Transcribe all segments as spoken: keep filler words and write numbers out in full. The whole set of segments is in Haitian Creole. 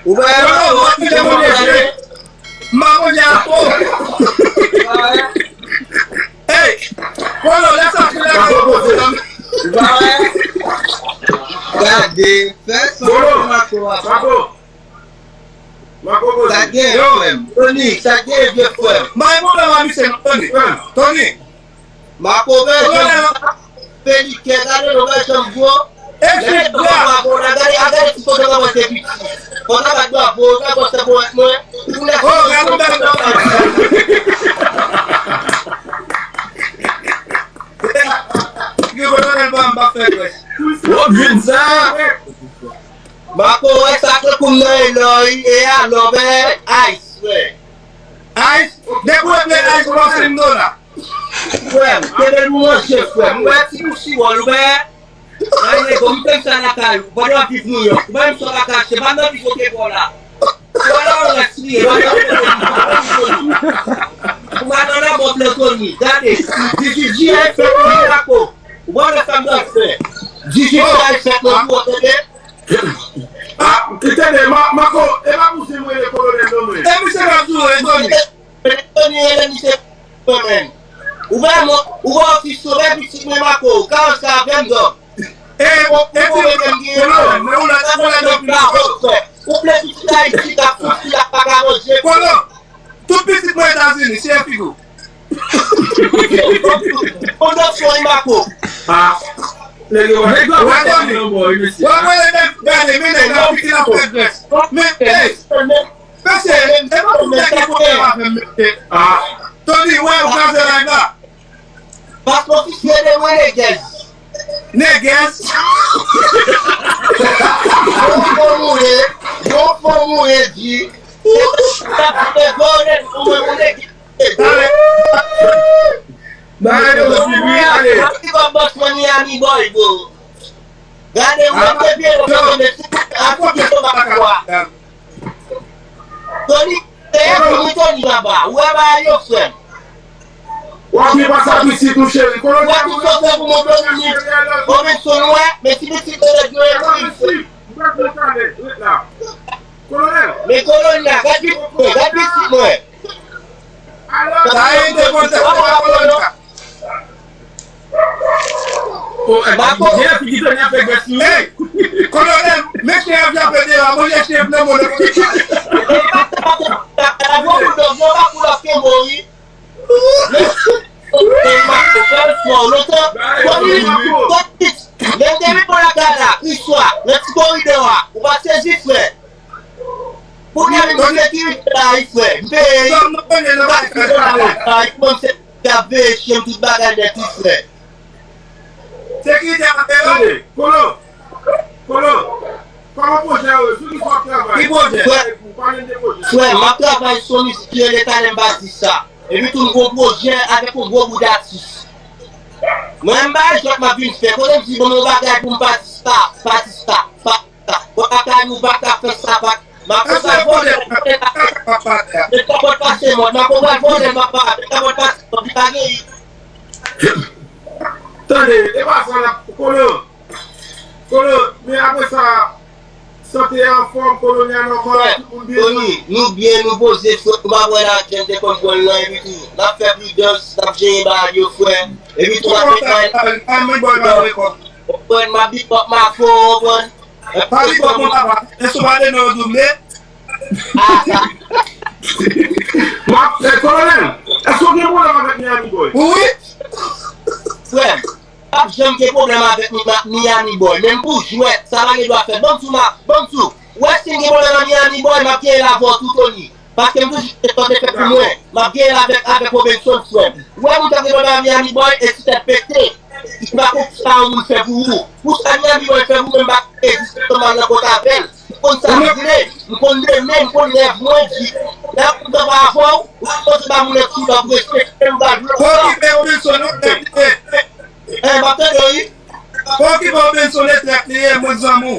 Ou wè, ou wè, ou wè, m pa konn jwe a. Hey! Kolo, lè sa, lè sa. Ou wè? Gade, fè sa. Kolo, Mako a. Mako. Mako, Mako. Sa gen, frè m. Tony, sa gen, vye frè m. Bay pwoblèm a misye, Tony. Tony. Mako, vè, Tony. Fè li kè, gade nou wè janm gwo. Gade, gade, gade ti kote kòman se piti. Fò ta bat bravo, ta bò se pou mwen. Pou lè. Oh, gade, gade, gade. Yo, gade, gade, gade, gade. Oh, vin sa. Mako, wè sa ke koum nan e lòy, e a lòbè, ice, frè. Ice, depi w ap ice, w ap fè m dola. Frè m, kenbe nou ranje, frè m. Ou wè ti kou siwòl, ou wè? Nan nego, m te sa lakay ou. Pandan w ap viv Nouyòk, ou wè m sot pa kache, pa m nan viv oke bò la. Ou wè la ou rès li ye, ou wè la ou rès li ye. Ou pa nan lanmò Plantoni. Gade, dizuit jiyè, fèt li, Mako. Ou wè lè sa m pral fè. Dizuit jiyè, fèt mwen pou w tande. Ah, tande, Ma-, Mako, e pa pou se mwen le kolonèl non mwen. E misye pa tou, e Tony. Tony rele misye mwen menm. Ou wè mwen, ou wè ofis sovè pitit mwen Mako, ou ka antre avè m dòm. E, bon, e ti mwen menm gen yon men ou la, ou la, ou la, ou plè pitit Ayiti k ap soufri, k ap vagabonje. Kolo, tout pitit mwen Etazini, se figi w. Kondosyon Mako. Ah. Nèg yo pa Nèg yo pa Tony. Wè, wè, gade, men nèg la pitit la fè grès. Men, hey. Mesye, e pa pou nèg ki pwoblèm avè m, mesye. Ah. Tony, wè, ou kraze live la. Paske ofisye de mwen negès. Negès? Yon fò mouri, yon fò mouri di. Se pou sa ki te vole, ou mwen moun negès. Bagay yo swiv wi, ale. Mwen ki kòm bòs mwen Miami boy, bro. Gade, mwen te byen, mwen te byen, mwen te byen. Tony, te ye pou mwen Tony anba. Ou wè bagay yo, frè m. W ap byen pase ap isit, wi, cheri. Ou wè tout sa w fè pou mwen, Tony. Bon, men son, ou wè, men ti pitit de nèg yo ekri. Men kolonèl la, gad pitit mwen, gad pitit mwen. Sa e de kontak, se pa kolonèl la. Oh, eh, Mako. Gen figi Tony ap fè grès nou. Hey, kolonèl, men chèf la pede la, manje chèf nan mwen. Men Mako fè l fò lontan. Tony, Tony, lè m te vin pran lakay la, istwa, nan ti koridò a, ou pa sezi, frè. Pou gade m sekirite la, wi, frè. M peye, wi. Sa m nan konnen nan bagay sa. Wi, mwen se ki ap veye chen tout bagay nèt, wi, frè. Sekirite ap peye. Tande, Kolo, Kolo, kòman pwojè yo ye? Sou ki sa w ap travay? Ki pwojè? Frè, pale m de pwojè. Frè, m ap travay sou yon mizik ki rele Talè m pa di sa. Epi tou m gon pwojè avèk yon gwo bout atis. Mwen m pa jwèt m ap vin fè. Kote m di bon yon bagay pou m pa di sa, pa di sa, pa Bon, pa ka nou pa ka fè sa, pa. M ap pran vòlè, m ap pran vòlè, m ap pran vòlè, m ap pran vòlè, m ap pran vòlè, m ap pran vòlè, m ap pran vòlè. Tande, e pa sa la, Kolo. Kolo, men apre sa, sante a anfòm, kolonèl nòmal, tout moun byen. Tony, nou byen, nou poze, frè, nou pa pran lajan, te konn pran l nan, epi tou. N ap fè pridans, n ap jere bagay yo, frè. Epi tou, n ap fè bagay. Konprann, m ap big up Mako, konprann. Pale kòb mwen papa. E sou pale non yo double. Ah, sa. M ap, eh, kolonèl, èske w gen pwoblèm avèk Miami Boy? Wi. Frè m, p ap janm gen pwoblèm avèk Mi-, Ma-, Miami Boy. Menm pou jwèt, sa pa gen dwa fèt. Ban m di w, ma, ban m di w. Ou wè si m gen pwoblèm ak Miami Boy, m ap genyen l avè w tou, Tony. Paske m toujou te tante fè pou mwen. M ap genyen l avèk, avèk Robinson, frè m. Ou wè moun k ap gen pwoblèm ak Miami Boy, e ti tèt pete. Li pa konn sa yon moun fè pou ou. Pou sa Miami Boy fè pou mwen, m pa egziste, m al nan kont avè l. M konn sa m vle, m konn demen, m konn rèv mwen di. Lè m kontan pa avè w, ou konn ba moun nèg sou lòt respekte m, ba dlo. Okipe Wilson, non, tèt li ye. Eh, m ap tande, wi. Okipe Wilson, e tèt li ye, mwen zanmi w.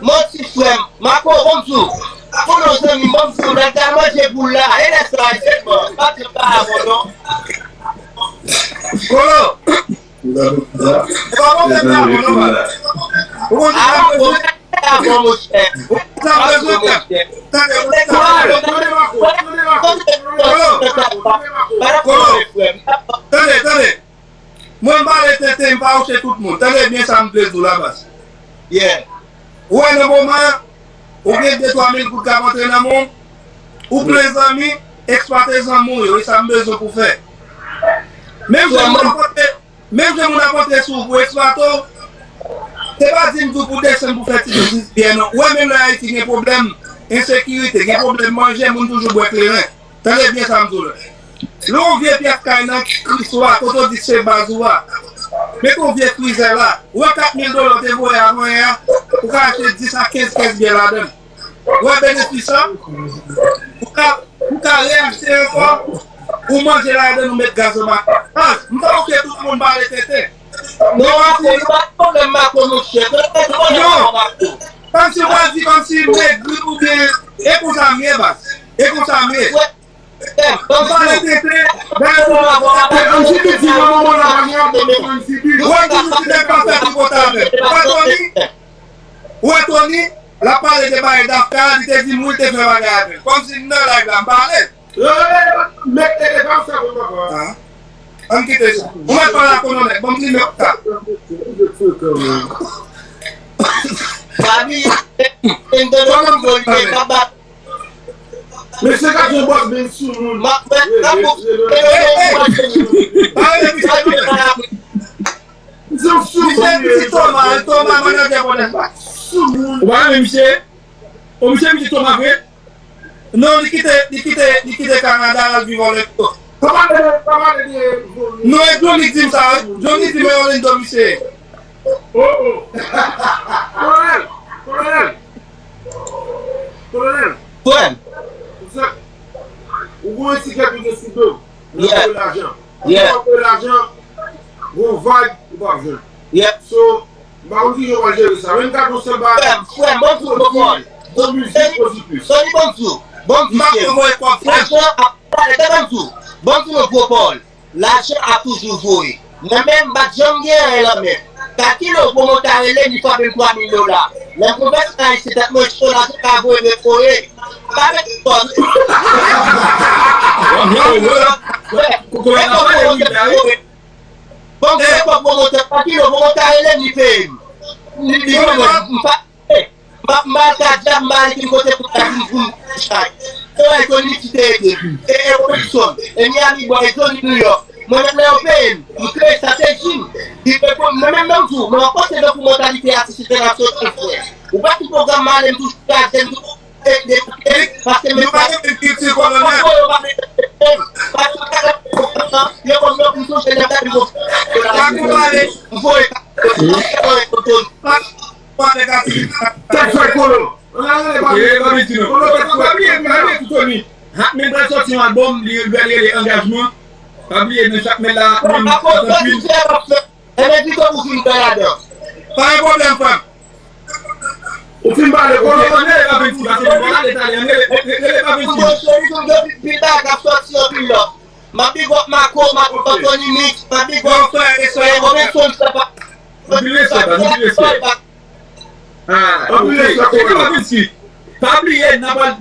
Manti, frè m. Mako, ban m di w. Konnen w zanmi m, ban m di w, lè l t al manje boul la, e lè sa, e sèlman. M pa t janm pa avè w, non. Kolo. E pa bon, se pa bon, non, pa. Ou konn sa m bezwen? Ou konn sa Tande, tande, tande, tande, Marco, tande, Marco. Kolo, Kolo, tande, tande. Mwen m pale tenten, m pa wouche tout moun. Tande byen sa m vle di w la, baz. Yeah. Ou wè nan moman an, ou gen de twa mil goud k ap antre nan men w, ou plen zanmi, eksplwate zanmi w yo, e sa m bezwen pou fè. Menm jan moun ap antre, menm jan moun ap antre sou ou pou eksplwate w, se pa di m di w pou desann pou fè ti biznis byen non. Ou wè menm lè Ayiti gen pwoblèm ensekirite, gen pwoblèm manje, moun toujou bwè kleren. Tande byen sa m di w la. Lè yon vye pyès kay nan kris ou a, kote w di se baz ou a, mete yon vye frizè la. Ou wè kat mil dola w te voye avan yè a, ou ka achte dis a kenz kès byè ladan l. Ou wè benefis la? Ou ka, ou ka reyachte ankò, ou manje ladan, ou met gaz anba. Baz, m pa oke tout moun pale tenten. Non, Marco, nou pa gen pwoblèm Marco, monchè. Non. Kòmsi w pral di kòmsi m egri oubyen e konsa m ye, baz. E konsa m ye. Ou pale tenten, gade, M C B di nan moman la pa gen apèl pou M C B. Ou wè toujou ti nèg pa fè tripotay avè l. Ou wè Tony? Ou wè Tony? L ap pale de bagay Dafka, li te di m wi, l te fè bagay avè l. Kòmsi m nan live la, m pale. Yo, yo, yo, yo, mete de pa sa pou papa. Ah. Ann kite sa. Ou mèt pale ak ononèt, ban m nimewo w ta. Papi, Endonom Jolye, papa. Mesye ka fè bòs ben sou moun. Ma, ma, ma, Hey, hey. Pale misye, pale. Se yon sou moun. Misye piti Toma, Toma, manadjè Bonèf la. Sou moun. Ou pa renmen misye? O, misye piti Toma vre? Non, li kite, li kite, li kite Kanada, l al viv Orlando. Pa pale de, pa pale de Johnny. Non, e Johnny ki di m sa, wi. Johnny di m e Orlando misye ye. Oh, oh. Kolonèl, kolonèl. Kolonèl. Frè m. Ou gon yon tikèt ou gen sou do. Ou ap voye lajan. Ou ap voye lajan. Gon vag ou p ap jwenn. So, m pa konn kijan w pral jere sa. Men m ka di w sèl bagay. Frè m, frè m, bon pou bon pawòl. Bon mizik pozitif. Tony, bon pou bon pou frè m. Lajan ap pale, tande m di w. Bon pou yon gwo pawòl. Lajan ap toujou voye. Mwen menm, m pa t janm gen anyen nan men m. Kalkile w, pwomotè a rele m, li frape m twa mil dola. Lè m konvèti an ayisyen, tèt mwen cho, lajan ka voye, men voye. Pa met kòb. Bon, se pwòp pwomotè, kalkile w, pwomotè a rele m, li peye m. Li, li peye m. M pa M pa, m pa al Kadyab, m pa al kenn kote pou m ta vin pou m chay. Se wè Tony ki te ede m. E, e Robinson, e Miami Boy, Johnny New York. Mwen menm lè yo peye m, m kreye estrateji m. Li peye pou mwen menm, menm jou, mwen rankontre tankou mantalite atis entènasyonal, frè. Ou pa ki pwogram m ale, m toujou gaje, m toujou ede, ede, paske men pa yo pa mete m, paske yo pa mete m, yo konn nan pou m sonje lè m ta vin konfyans. M voye, m voye, Tony. Tèt fè kolo. Ann al rele Papi. Rele Papi Tino. Kolo tèt fè. Papi, Papi, Papi Tony. Hakmen pral sòti yon albòm, li pral rele Angajman. Pa bliye, nan chak mèt la, Hakmen, anpil. Enben, di tou pou fin pè ladan. Pa gen pwoblèm, frè m. Ou fin pale, kolo. Ok, ann rele Papi Tino, paske nou pral ale talè, ann rele, rele, rele Papi Tino. Mwen cheri, tou gen pil bagay k ap sòti, anpil love. M ap big up Marco, m ap big up Tony Mix, m ap big up Robinson, sa pa. Anpil respè, baz, anpil respè. Ah, ok. Anpil respè, Kolo. Epi, pa bliye, n ap al,